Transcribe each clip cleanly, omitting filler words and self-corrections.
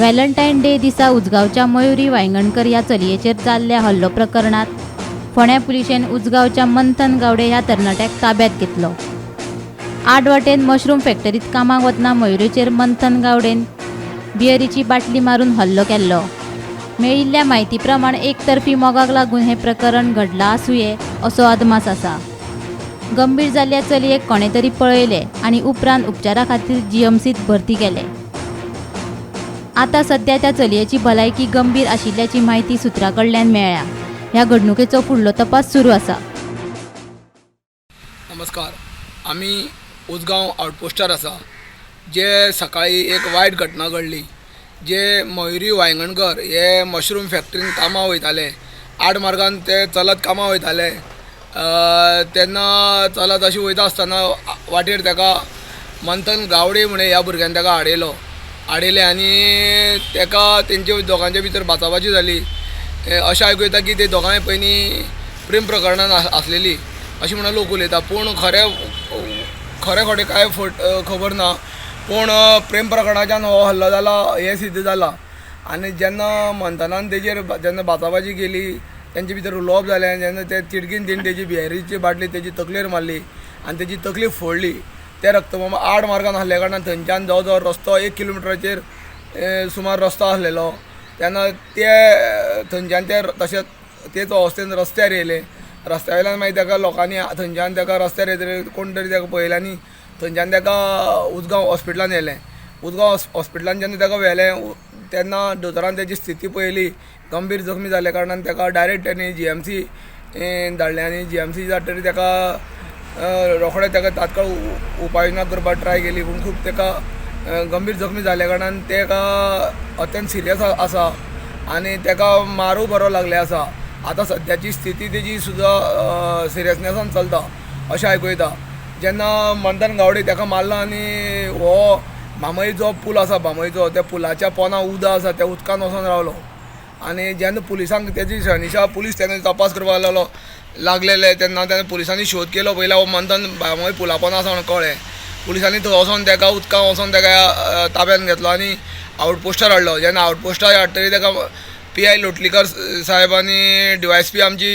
Valentine day दिसा उजगांवच्या मयुरी वायंगणकर ह्या चलयेचेर जाल्ल्या हल्लो प्रकरणात फोंड्या पुलिशेन उजगांवच्या मंथन गावडे ह्या तरणाट्याक ताब्यात घेतलो. आडवाटेन मशरूम फॅक्टरीत कामाक वतना मयुरीचेर मंथन गावडेन बियरीची बाटली मारून हल्लो केल्लो. मेळिल्ल्या म्हायती प्रमाण एकतर्फी मोगाक लागून हें प्रकरण घडलां आसुये असो अदमास आसा. गंभीर जाल्ल्या चलयेक कोणे तरी पळयलें आनी उपरांत उपचारा खातीर जीएमसींत भरती केलें. आतां सध्या त्या चलयेची भलायकी गंभीर आशिल्ल्याची म्हायती सुत्रां कडल्यान मेळ्ळ्या. ह्या घडणुकेचो फुडलो तपास सुरू आसा. नमस्कार, आमी उजगांव आउटपोस्टार आसा. जे सकाळी एक वायट घटना घडली, जे मयुरी वायंगणकर हे मशरूम फॅक्टरीन कामां वयताले, आड मार्गान ते चलत कामां वयताले. तेन्ना चलत अशें वयता आसतना वाटेर ताका मंथन गावडे म्हणे ह्या भुरग्यान ताका आडयलो. आडयलें आनी ताका तेंचे दोगांच्या भितर बाचाबाची जाली. अशें आयकूं येता की ते दोगांय पयलीं प्रेम प्रकरणान आसलेली अशें म्हणून लोक उलयता, पूण खरें खरें खोटें कांय फट खबर ना. पूण प्रेम प्रकरणाच्यान हो हल्लो जाला हें सिद्ध जाला. आनी जेन्ना मंथनान तेजेर जेन्ना बाचाबाची केली, तेंचे भितर उलोवप जालें, जेन्ना ते तिडकीन तेणी तेजी बियरीची बाटली तेजी तकलेर मारली आनी तेजी तकली फोडली. ते रक्तबंबाळ आड मार्गान आसल्या कारणान थंयच्यान जवळ जवळ रस्तो 1 किलोमिटराचेर सुमार रस्तो आसलेलो. तेन्ना ते थंयच्यान ते तशेंच तेच अवस्थेन रस्त्यार येयले. रस्त्या वयल्यान मागीर ताका लोकांनी थंयच्यान ताका रस्त्यार येतकीर कोण तरी ताका पळयलें आनी थंयच्यान ताका उजगांव हॉस्पिटलान व्हेलें. उजगांव हॉस्पिटलान जेन्ना ताका व्हेलें तेन्ना दोतोरान ताजी स्थिती पळयली. गंभीर जखमी जाल्ल्या कारणान ताका डायरेक्ट ताणें जीएमसी धाडलें आनी जीएमसी धाडटकीर ताका रोखडें ताका तात्काळ उपाय योजना करपाक ट्राय केली, पूण खूब ताका गंभीर जखमी जाल्ल्या कारणान ताका अत्यंत सिरियस आसा आनी ताका मारू बरो लागले आसा. आतां सद्याची स्थिती तेजी सुद्दां सिरियसनेसान चलता अशें आयकूं येता. जेन्ना मंथन गावडे ताका मारला आनी हो बांबोळी जो पूल आसा, बांबोळीचो त्या पुलाच्या पोंदा उदक आसा, त्या उदकान वचोन रावलो. आनी जेन्ना पुलिसांक तेजी शहनिशा पुलीस तेन्ना तपास करपाक लागलेले तेन्ना तेन्ना पुलिसांनी शोध केलो. पयल्यार हो मंथन बांबोळी पुला पोंदा आसा म्हणून कळ्ळें. पुलिसांनी थंय वचोन ताका उदकान वचोन ताका ताब्यान घेतलो आनी आवटपोस्टार हाडलो. जेन्ना आवटपोस्टार हाडटकीर ताका पी I Lotlikar साहेब आनी डीवायएसपी आमची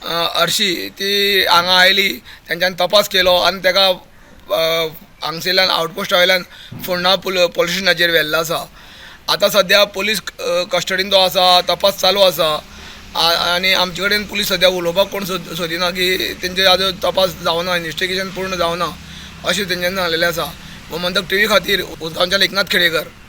हरशी ती हांगा आयली. तेंच्यांनी तपास केलो आनी ताका हांगसरल्यान आवटपोस्टा वयल्यान फोंडा पोलीस स्टेशनाचेर व्हेल्लो आसा. आतां सद्या पोलीस कस्टडीन तो आसा, तपास चालू आसा. आनी आमचे कडेन पुलीस सद्या उलोवपाक कोण सोदिना की तेंचे आजून तपास जावना, इन्वेस्टिगेशन पूर्ण जावना अशें तेंच्यांनी सांगलेलें आसा. गोमंतक टीव्ही खातीर उजगांवच्यान एकनाथ खेडेकर.